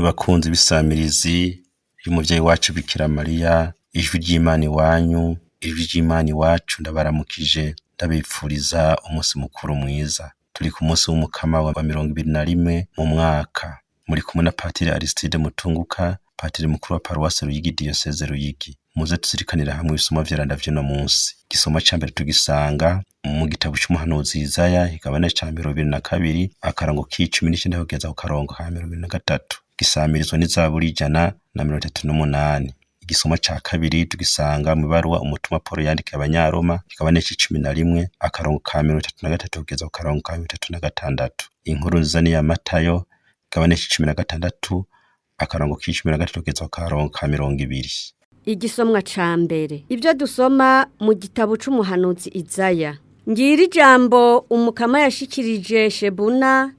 Bakunzi b'isamirizi y'umuvyeyi wacu Bikira Mariya, ijwi ry'Imana iwanyu, ijwi ry'Imana iwacu, ndabaramukije, ndabipfuriza umunsi mukuru mwiza. Turi ku munsi w'umukama wa 21 mu mwaka. Muri kumwe na Patiri Aristide Mutunguka, Patiri mukuru wa Paruwasi Ruyigi, Diyoseze Ruyigi. Muze tuzirikanira hamwe ibisomwa vyeranda vy'uno munsi. Igisomwa ca mbere tugisanga mu gitabo c'umuhanuzi Izaya, igabane ca 22, akarongo k'19 kugeza ku karongo ka 23. Gisamirizwa n'izaburi 138. Igisomwa ca kabiri tugisanga mw'ibaruwa umutumwa Paul yandikiye Abanyaroma, igabane c'11, akarongo ka 33 kugeza ku karongo ka 36. Inkuru nziza ni iya Matayo, igabane c'16, akarongo k'13 kugeza ku karongo ka 20. Igisomwa ca mbere. Ibyo dusoma mu gitabo c'umuhanuzi Izaya. Ngira ijambo umukama yashikirije Shebuna,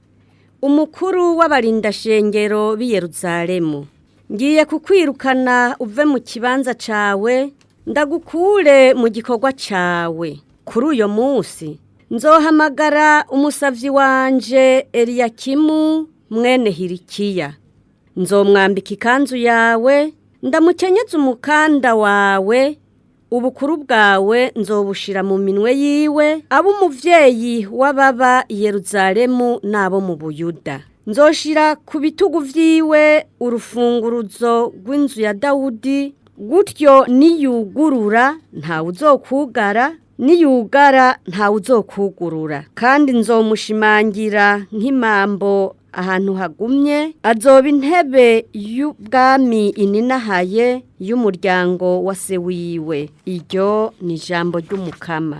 umukuru w'abarindashengero b'i Yeruzalemu. Ngiye kukwirukana uve mu kibanza cawe, ndagukure mu gikorwa cawe. Kuri uyo munsi nzohamagara umusavyi wanje Eliyakimu mwene Hirikiya. Nzomwambika ikanzu yawe, ndamukenyeza umukanda wawe, ubukuru bwawe nzobushira mu minwe yiwe, abo umuvyeyi w'ababa i Yeruzalemu n'abo mu Buyuda. Nzoshira ku bitugu vyiwe urufunguruzo rw'inzu ya Dawudi, gutyo niyugurura ntawe uzokugara, niyugara ntawe uzokugurura. Kandi nzomushimangira nk'imambo ahantu hagumye, azoba intebe y'ubwami ininahaye y'umuryango wa se wiwe. Iryo ni ijambo ry'umukama.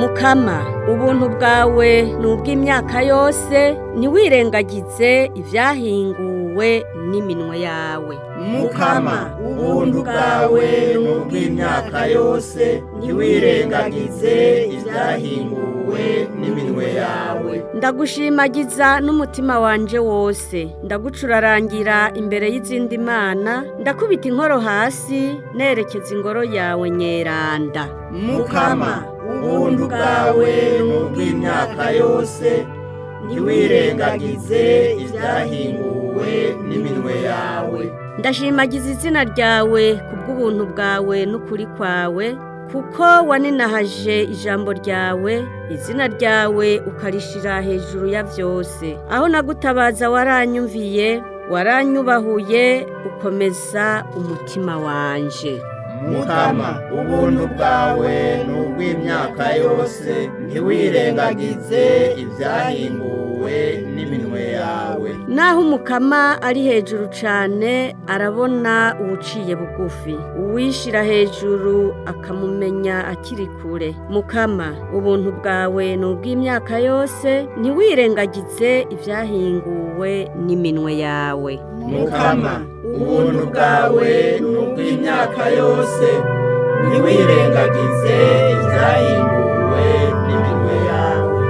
Mukama, ubuntu bwawe ni ubw'imyaka yose, ntiwirengagize ibyahinguwe n'iminwe yawe. Mukama, ubuntu bwawe ni ubw'imyaka yose, ntiwirengagize ibyahinguwe n'iminwe yawe. Ndagushimagiza n'umutima wanje wose, ndagucurarangira imbere y'izindi mana, ndakubita inkoro hasi nerekeza ingoro yawe nyeranda. Mukama, ubuntu bwawe ni ubw'imyaka yose, ntiwirengagize ibyahinguwe n'iminwe yawe. Ndashimagiza izina ryawe kubw'ubuntu bwawe n'ukuri kwawe, kuko waninahaje ijambo ryawe, izina ryawe ukarishira hejuru ya vyose. Aho nagutabaza waranyumviye, waranyubahuye, ukomeza umutima wanje. Mukama, ubuntu bwawe ni ubw'imyaka yose, ntiwirengagize ibyahinguwe n'iminwe yawe. Naho umukama ari hejuru cane, arabona uwuciye bugufi, uwishira hejuru akamumenya akiri kure. Mukama, ubuntu bwawe ni ubw'imyaka yose, ntiwirengagize ibyahinguwe n'iminwe yawe. Mukama, ubuntu bwawe ni ubw'imyaka yose, ntiwirengagize ibyahinguwe n'iminwe yawe.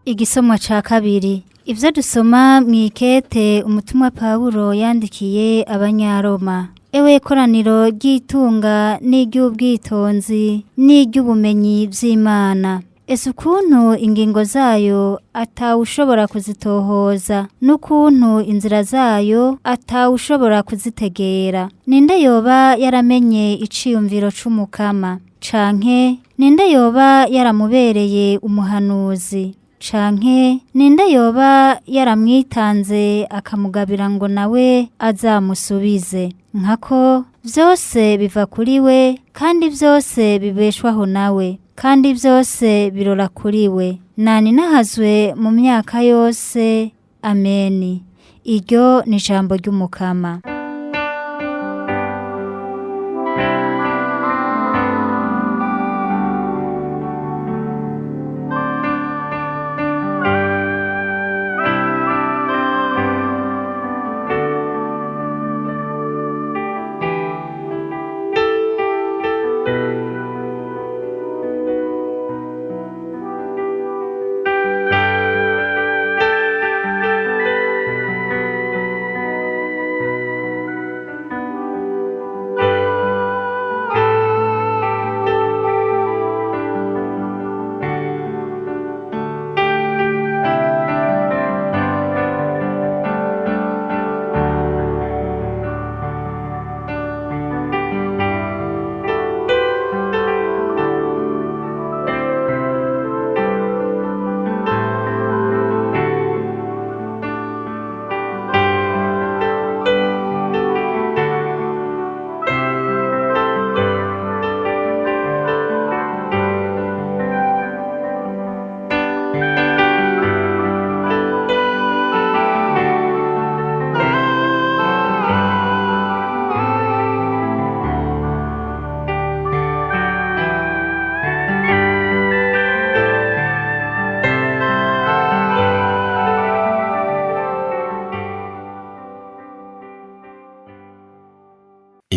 Igisomwa ca kabiri. Ivyo dusoma mw'ikete umutumwa Pawulo yandikiye Abanyaroma. Ewe koraniro ry'itunga n'iry'ubwitonzi n'iry'ubumenyi vy'Imana. Ese ukuntu ingingo zayo atawushobora kuzitohoza, n'ukuntu inzira zayo atawushobora kuzitegera. Ninde yoba yaramenye iciyumviro c'umukama? Canke ninde yoba yaramubereye umuhanuzi? Canke ninde yoba yaramwitanze akamugabira ngo nawe azamusubize? Nkako vyose biva kuri we, kandi vyose bibeshwaho nawe, kandi vyose birora kuri we. Nani nahazwe mu myaka yose. Ameni. Iryo ni ijambo ry'umukama.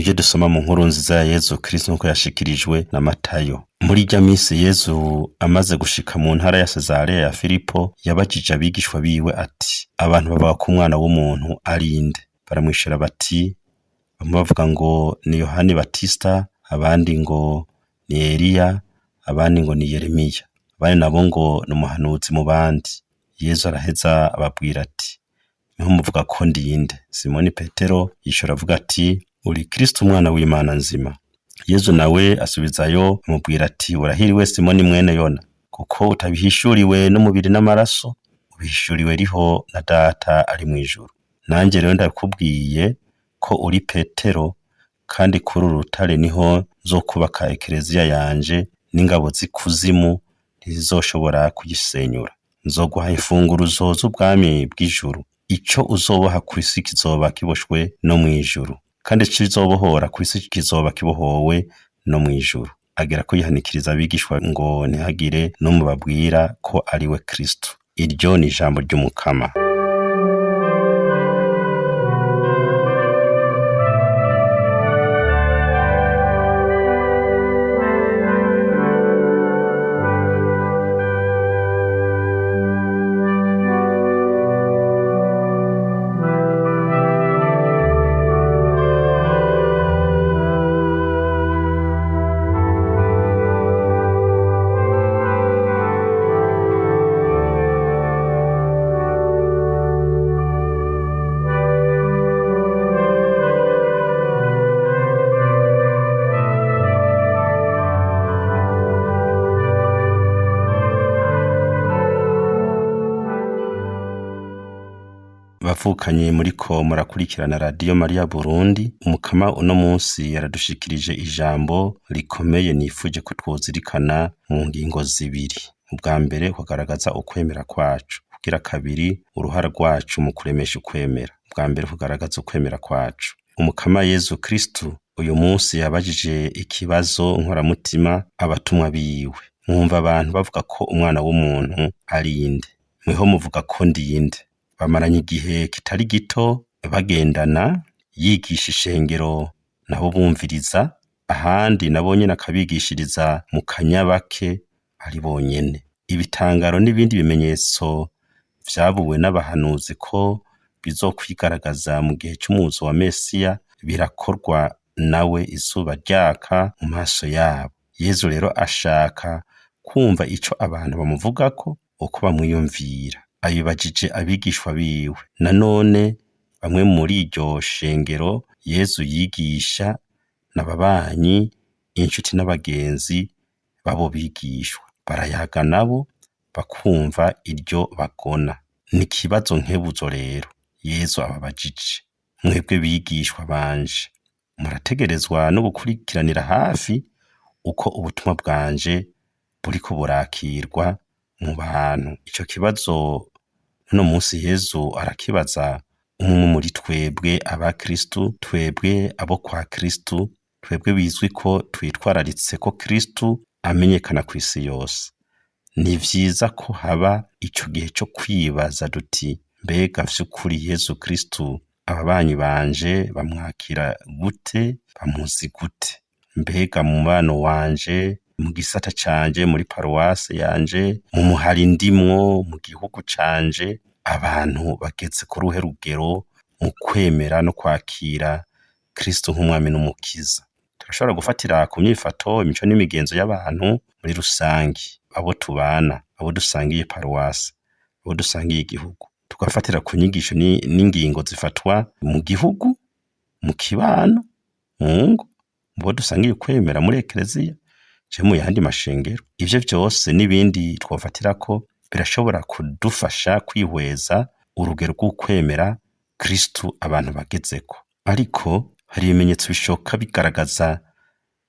Nivyo dusoma mu nkuru nziza ya Yezu Kristo nkuko yashikirijwe na Matayo. Muri irya misi Yezu amaze gushika mu ntara ya Sezarea ya Filipo, yabajije abigishwa biwe ati: abantu bavuga ko umwana w'umuntu ari nde? Baramwishura bati, bamwe bavuga ngo ni Yohani Batista, abandi ngo ni Eliya, abandi ngo ni Yeremiya, abandi nabo ngo ni umuhanuzi mu bandi. Yezu araheza ababwira ati: niho muvuga ko ndi nde? Simoni Petero yishura avuga ati: uri Kristo umwana w'Imana nzima. Yezu nawe asubizayo amubwira ati: urahiriwe Simoni mwene Yona, kuko utabihishuriwe n'umubiri n'amaraso, ubihishuriwe riho na Data ari mw'ijuru. Nanjye rero ndakubwiye ko uri Petero, kandi kuri uru rutare niho nzokubaka ekereziya yanje, n'ingabo z'ikuzimu ntizizoshobora kugisenyura. Nzoguha imfunguruzo z'ubwami bw'ijuru. Ico uzoboha kw'isi kizoba kiboshwe no mw'ijuru, kandi ico uzobohora kw'isi kizoba kibohowe no mw'ijuru. Agera kwihanikiriza abigishwa ngo ntihagire n'umwe babwira ko ari we Kristo. Iryo ni ijambo ry'Umukama. Bavukanye muriko murakurikirana Radiyo Mariya Burundi, Umukama uno munsi yaradushikirije ijambo rikomeye nifuje ko twozirikana mu ngingo zibiri. Ubwa mbere, kugaragaza ukwemera kwacu. Kugira kabiri, uruhara rwacu mu kuremesha ukwemera. Ubwa mbere, kugaragaza ukwemera kwacu. Umukama Yezu Kristu uyu munsi yabajije ikibazo nkoramutima abatumwa biwe. Mwumva abantu bavuga ko umwana w'umuntu ari inde? Mweho muvuga ko ndi inde? Bamaranye igihe kitari gito bagendana, yigisha ishengero nabo bumviriza, ahandi nabo nyene akabigishiriza mu kanyabake ari bonyene. Ibitangaro n'ibindi bimenyetso vyabuwe n'abahanuzi ko bizokwigaragaza mu gihe c'umuzo wa Mesiya birakorwa nawe izuba ryaka mu maso yabo. Yezu rero ashaka kumva ico abantu bamuvugako, uko bamwiyumvira. Abibajije abigishwa biwe. Nanone bamwe muri iryo shengero Yezu yigisha n'ababanyi, inshuti n'abagenzi babo bigishwa. Barayaga nabo bakumva iryo bagona. Ni ikibazo nkebuzo rero Yezu ababajije. Mwebwe bigishwa banje, murategerezwa no gukurikiranira hafi uko ubutumwa bwanje buriko burakirwa mu bantu. Ico kibazo uno munsi Yezu arakibaza umwe muri twebwe abakristu, twebwe abo kwa Kristu, twebwe bizwi ko twitwararitse ko Kristu amenyekana kw'isi yose. Ni vyiza ko haba ico gihe co kwibaza duti: mbega vy'ukuri Yezu Kristu ababanyi banje bamwakira gute, bamuzi gute? Mbega mu mubano wanje, mu gisata canje, muri paruwase yanje, mu muhari ndimwo, mu gihugu canje, abantu bageze ku ruhe rugero mu kwemera no kwakira Kristo nk'umwami n'umukiza? Turashobora gufatira ku myifato, imico n'imigenzo y'abantu muri rusangi, abo tubana, abo dusangiye paruwase, abo dusangiye igihugu. Tugafatira ku nyigisho n'ingingo zifatwa mu gihugu, mu kibano, mu ngo, mu bo dusangiye ukwemera muri ekereziya canke mu yandi mashengero. Ivyo vyose n'ibindi twofatirako birashobora kudufasha kwihweza urugero rw'ukwemera Kristu abantu bagezeko. Ariko hari ibimenyetso bishoka bigaragaza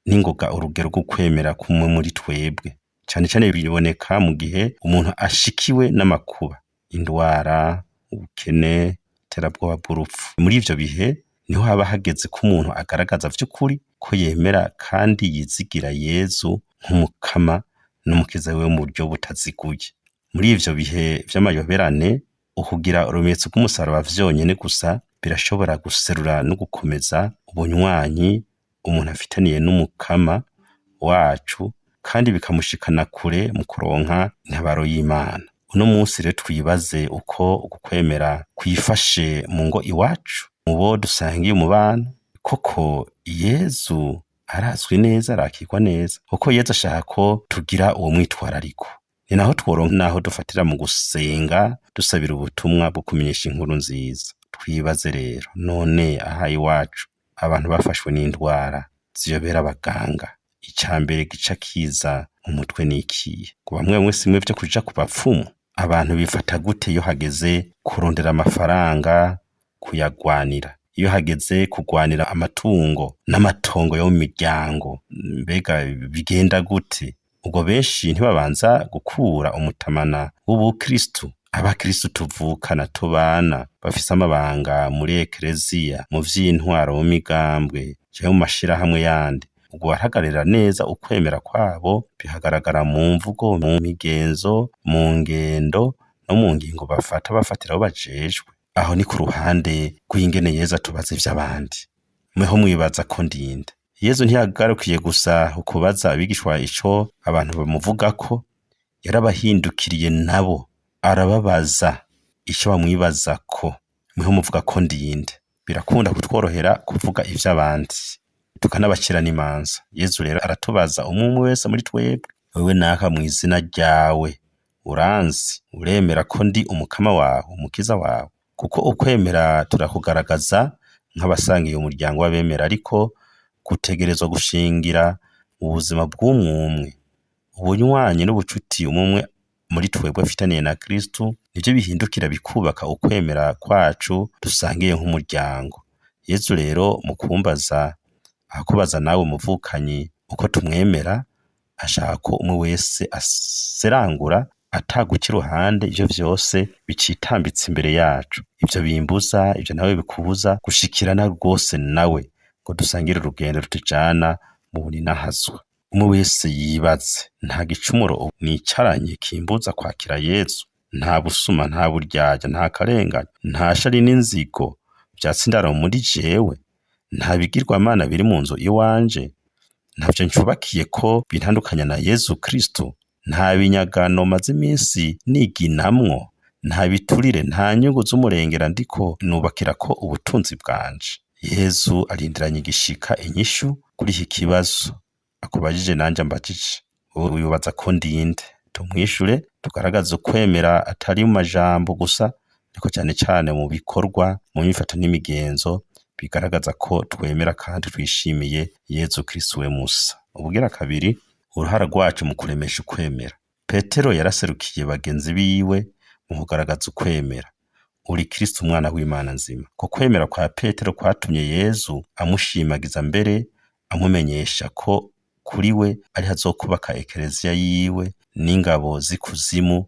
n'ingoga urugero rw'ukwemera kumwe muri twebwe. Cane cane biboneka mu gihe umuntu ashikiwe n'amakuba, indwara, ubukene, iterabwoba bw'urupfu. Muri ivyo bihe niho haba hageze ko umuntu agaragaza vy'ukuri ko yemera kandi yizigira Yezu nk'umukama n'umukiza wiwe mu buryo butaziguye. Muri ivyo bihe vy'amayoberane, ukugira urumenyetso rw'umusaraba vyonyene gusa Birashobora guserura no gukomeza ubunywanyi umuntu afitaniye n'Umukama wacu, kandi bikamushikana kure mu kuronka intabaro y'Imana. Uno munsi rero twibaze uko ukwemera kwifashe mu ngo iwacu, mu bo dusangiye umubano. Koko Yezu arazwi neza, arakirwa neza, kuko Yezu ashaka ko tugira uwo mwitwarariko. Ni naho tworonka naho dufatira mu gusenga dusabira ubutumwa bwo kumenyesha inkuru nziza. Twibaze rero, none aha iwacu abantu bafashwe n'indwara ziyobera abaganga, ica mbere gica kiza mu mutwe n'ikihe? Ngo bamwe bamwe simwe vyo kuja ku bapfumu? Abantu bifata gute iyo hageze kurondera amafaranga, kuyagwanira? Iyo hageze kugwanira amatungo n'amatongo yo mu miryango, mbega bigenda gute? Ubwo benshi ntibabanza gukura umutamana w'ubukristu? Abakristu tuvukana, tubana, bafise amabanga muri ekereziya, mu vy'intwaro, mu migambwe canke mu mashirahamwe yandi, ubwo barahagararira neza ukwemera kwabo, bihagaragara mu mvugo, mu migenzo, mu ngendo no mu ngingo bafata bafatira abo bajejwe. Aho ni ku ruhande rw'ingene Yezu atubaza ivy'abandi. Mweho mwibaza ko ndinde? Yezu ntiyagarukiye gusa kubaza abigishwa ico abantu bamuvugako, yarabahindukiriye nabo arababaza ico bamwibazako. Mweho muvuga ko ndinde? Birakunda kutworohera kuvuga ivy'abandi, tukanabacira n'imanza. Yezu rero aratubaza umwe umwe wese muri twebwe: wewe naka, mw'izina ryawe uranzi, uremera ko ndi umukama wawe, umukiza wawe? Kuko ukwemera turakugaragaza nk'abasangiye umuryango w'abemera, ariko gutegerezwa gushingira mu buzima bw'umwumwe. Ubunywanyi n'ubucuti umwe muri twebwe afitaniye na Kristu nivyo bihindukira bikubaka ukwemera kwacu dusangiye nk'umuryango. Yezu rero mu kumbaza, akubaza nawe muvukanyi uko tumwemera, ashaka ko umwe wese aserangura ataguca iruhande ivyo vyose bicitambitse imbere yacu. Ivyo bimbuza, ivyo nawe bikubuza gushikirana rwose nawe ngo dusangire urugendo rutujana mu buninahazwa. Umwe wese yibaze: nta gicumuro nicaranye kimbuza kwakira Yezu? Nta busuma, nta buryarya, nta karengane, nta shari n'inzigo vyatsi indaro muri jewe? Nta bigirwamana biri mu nzu iwanje? Ntavyo ncubakiye ko bintandukanya na Yezu Kristu? Nta binyagano maze iminsi niginamwo? Nta biturire, nta nyungu z'umurengera ndiko nubakirako ubutunzi bwanje? Yezu arindiranye igishika inyishu kuri iki kibazo akubajije nanje ambajije: wowe wibaza ko ndinde? Tumwishure tugaragaze ukwemera atari mu majambo gusa, ariko cane cane mu bikorwa, mu nyifato n'imigenzo bigaragaza ko twemera kandi twishimiye Yezu Kristu we Musa. Ubugira kabiri, uruhara rwacu mu kuremesha ukwemera. Petero yaraserukiye bagenzi biwe mu kugaragaza ukwemera: uri Kristu, umwana w'Imana nzima. Ko kwemera kwa Petero kwatumye Yezu amushimagiza, mbere amumenyesha ko kuri we ariho azokubaka ekereziya yiwe, n'ingabo z'ikuzimu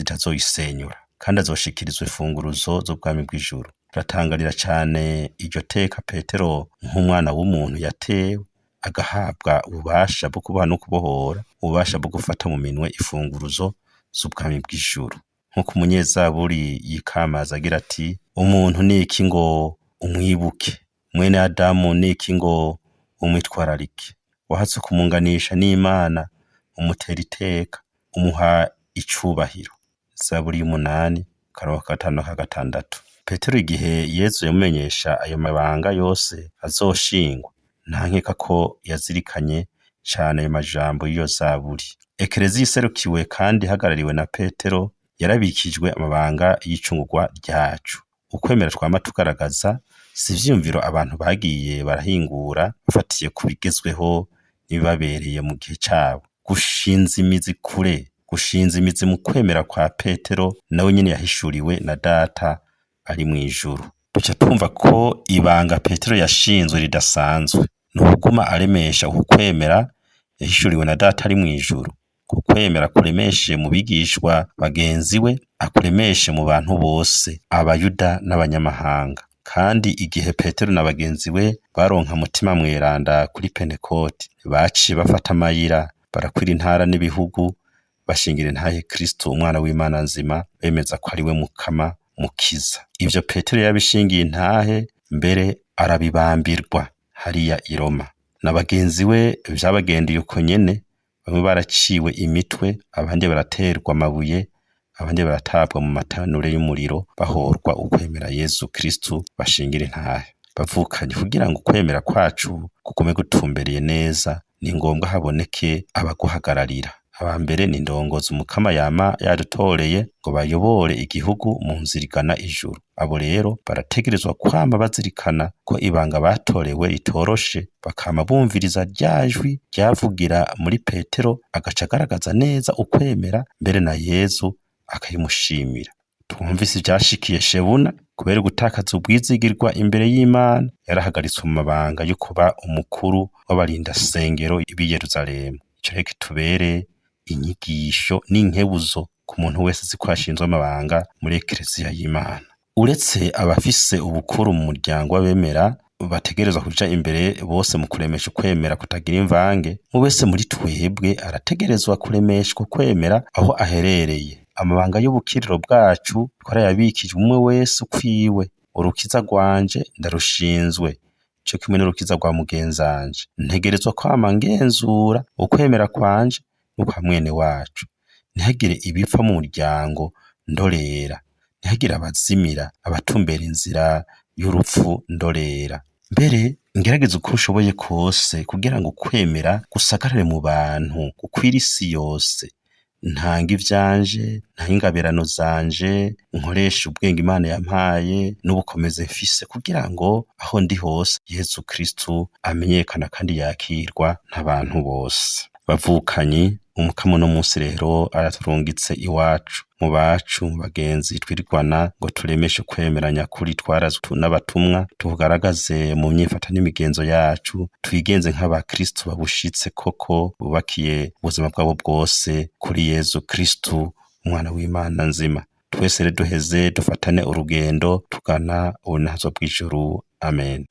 zitazoyisenyura, kandi azoshikirizwa imfunguruzo z'ubwami bw'ijuru. Turatangarira cane iryo teka Petero nk'umwana w'umuntu yatewe, agahabwa ububasha bwo kuboha no kubohora, ububasha bwo gufata mu minwe imfunguruzo z'ubwami bw'ijuru. Nk'uko umunyezaburi yikamaza agira ati: umuntu ni iki ngo umwibuke? Mwene Adamu ni iki ngo umwitwararike? Wahatse kumunganisha n'Imana, umutera iteka, umuha icubahiro. Zaburi y'umunani, akarongo ka gatanu ka gatandatu. Petero igihe Yezu yamumenyesha ayo mabanga yose azoshingwa, nta nkeka ko yazirikanye cane ayo majambo y'iyo zaburi. Ekereziya iserukiwe kandi ihagarariwe na Petero yarabikijwe amabanga y'icungurwa ryacu. Ukwemera twama tugaragaza si ivyiyumviro abantu bagiye barahingura bafatiye ku bigezweho n'ibibabereye mu gihe cabo. Gushinza imizi kure, gushinza imizi mu kwemera kwa Petero, nawe nyene yahishuriwe na Data ari mw'ijuru. Duca twumva ko ibanga Petero yashinzwe ridasanzwe ni ukuguma aremesha uku kwemera yahishuriwe na Data ari mw'ijuru. Ku kwemera kuremeshe mu bigishwa bagenzi we, akuremeshe mu bantu bose, abayuda n'abanyamahanga. Kandi igihe Petero na bagenzi we baronka Mutima Mweranda kuri Pentekoti, baciye bafata amayira, barakwira intara n'ibihugu, bashingira intahe Kristo umwana w'Imana nzima, bemeza ko ari we Mukama. Mukiza. Ivyo Petero yabishingiye intahe, mbere arabibambirwa hariya i Roma. Na bagenzi we vyabagendeye uko nyene, bamwe baraciwe imitwe, abandi baraterwa amabuye, abandi baratabwa mu matanure y'umuriro bahorwa ukwemera Yezu Kristu bashingira intahe. Bavukanye, kugira ngo ukwemera kwacu kugume gutumbereye neza, ni ngombwa haboneke abaguhagararira. Aba mbere ni indongozi Umukama yama yadutoreye ngo bayobore igihugu mu nzira igana ijuru. Abo rero barategerezwa kwama bazirikana ko ibanga batorewe ritoroshe, bakama bumviriza rya jwi ryavugira muri Petero, agaca agaragaza neza ukwemera, mbere na Yezu akayimushimira. Twumvise ivyashikiye Shebuna kubera gutakaza ubwizigirwa imbere y'Imana, yarahagaritswe mu mabanga yo kuba umukuru w'abarindasengero b'i Yeruzalemu. Ico rero kitubere inyigisho n'inkebuzo ku muntu wese azi ko ashinzwe amabanga muri Ekereziya y'Imana. Uretse abafise ubukuru mu muryango w'abemera bategerezwa kuja imbere bose mu kuremesha ukwemera kutagira imvange, umwe wese muri twebwe arategerezwa kuremeshwa ukwemera aho aherereye. Amabanga y'ubukiriro bwacu twarayabikijwe umwe wese ukwiwe. Urukiza rwanje ndarushinzwe, co kimwe n'urukiza rwa mugenzanje. Ntegerezwa kwama ngenzura ukwemera kwanje n'ukwa mwene wacu. Ntihagire ibipfa mu muryango ndorera, ntihagire abazimira, abatumbera inzira y'urupfu ndorera. Mbere ngerageze uko ushoboye kose kugira ngo ukwemera gusagarare mu bantu, gukwire isi yose. Ntanga ivyanje, ntange ingabirano zanje, nkoreshe ubwenge Imana yampaye n'ubukomezi mfise kugira ngo aho ndi hose Yezu Kristu amenyekana kandi yakirwa n'abantu bose. Bavukanyi, Umukama uno munsi rero araturungitse iwacu, mu bacu, mu bagenzi twirigwana ngo turemeshe ukwemera nyakuri twarazwe n'abatumwa, tukugaragaze mu myifata n'imigenzo yacu, twigenze nk'abakristu babushitse koko, bubakiye ubuzima bwabo bwose kuri Yezu Kristu, umwana w'Imana nzima. Twese rero duheze dufatane urugendo tugana ubunazo bw'ijuru. Amen.